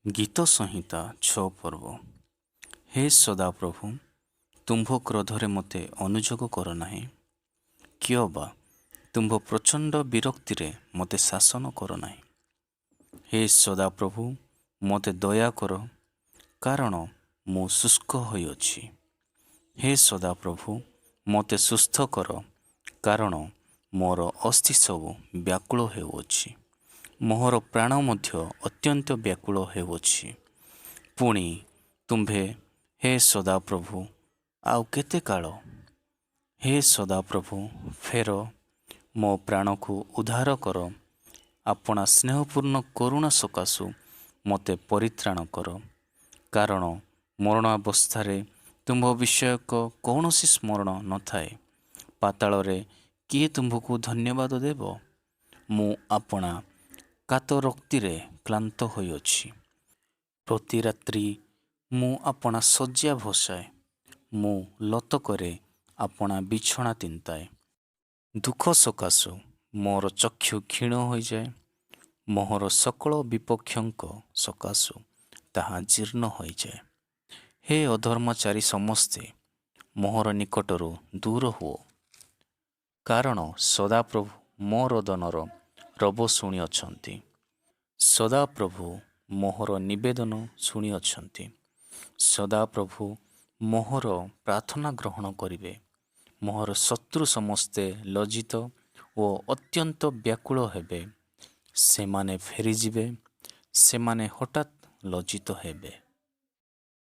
ଗୀତସଂହିତା 6 ପର୍ବ। ହେ ସଦାପ୍ରଭୁ, ତୁମ୍ଭ କ୍ରୋଧରେ ମୋତେ ଅନୁଯୋଗ କର ନାହିଁ, କିଅବା ତୁମ୍ଭ ପ୍ରଚଣ୍ଡ ବିରକ୍ତିରେ ମୋତେ ଶାସନ କର ନାହିଁ। ହେ ସଦାପ୍ରଭୁ, ମୋତେ ଦୟା କର, କାରଣ ମୁଁ ଶୁଷ୍କ ହୋଇଅଛି। ହେ ସଦାପ୍ରଭୁ, ମୋତେ ସୁସ୍ଥ କର, କାରଣ ମୋର ଅସ୍ଥିସବୁ ବ୍ୟାକୁଳ ହେଉଅଛି, ମୋହର ପ୍ରାଣ ମଧ୍ୟ ଅତ୍ୟନ୍ତ ବ୍ୟାକୁଳ ହେଉଅଛି। ପୁଣି ତୁମ୍ଭେ, ହେ ସଦାପ୍ରଭୁ, ଆଉ କେତେ କାଳ? ହେ ସଦାପ୍ରଭୁ, ଫେର, ମୋ ପ୍ରାଣକୁ ଉଦ୍ଧାର କର। ଆପଣା ସ୍ନେହପୂର୍ଣ୍ଣ କରୁଣା ସକାଶୁ ମୋତେ ପରିତ୍ରାଣ କର, କାରଣ ମରଣାବସ୍ଥାରେ ତୁମ୍ଭ ବିଷୟକ କୌଣସି ସ୍ମରଣ ନଥାଏ। ପାତାଳରେ କିଏ ତୁମ୍ଭକୁ ଧନ୍ୟବାଦ ଦେବ? ମୁଁ ଆପଣା କାତରୋକ୍ତିରେ କ୍ଳାନ୍ତ ହୋଇଅଛି। ପ୍ରତି ରାତ୍ରି ମୁଁ ଆପଣା ଶଯ୍ୟା ଭସାଏ, ମୁଁ ଲୋତକରେ ଆପଣା ବିଛଣା ତିନ୍ତାଏ। ଦୁଃଖ ସକାଶୁ ମୋର ଚକ୍ଷୁ କ୍ଷୀଣ ହୋଇଯାଏ, ମୋହର ସକଳ ବିପକ୍ଷଙ୍କ ସକାଶୁ ତାହା ଜୀର୍ଣ୍ଣ ହୋଇଯାଏ। ହେ ଅଧର୍ମାଚାରୀ ସମସ୍ତେ, ମୋହର ନିକଟରୁ ଦୂର ହୁଅ, କାରଣ ସଦାପ୍ରଭୁ ମୋ ରୋଦନର ରବ ଶୁଣିଅଛନ୍ତି। ସଦାପ୍ରଭୁ ମୋହର ନିବେଦନ ଶୁଣିଅଛନ୍ତି। ସଦାପ୍ରଭୁ ମୋହର ପ୍ରାର୍ଥନା ଗ୍ରହଣ କରିବେ। ମୋହର ଶତ୍ରୁ ସମସ୍ତେ ଲଜ୍ଜିତ ଓ ଅତ୍ୟନ୍ତ ବ୍ୟାକୁଳ ହେବେ। ସେମାନେ ଫେରିଯିବେ, ସେମାନେ ହଠାତ୍ ଲଜ୍ଜିତ ହେବେ।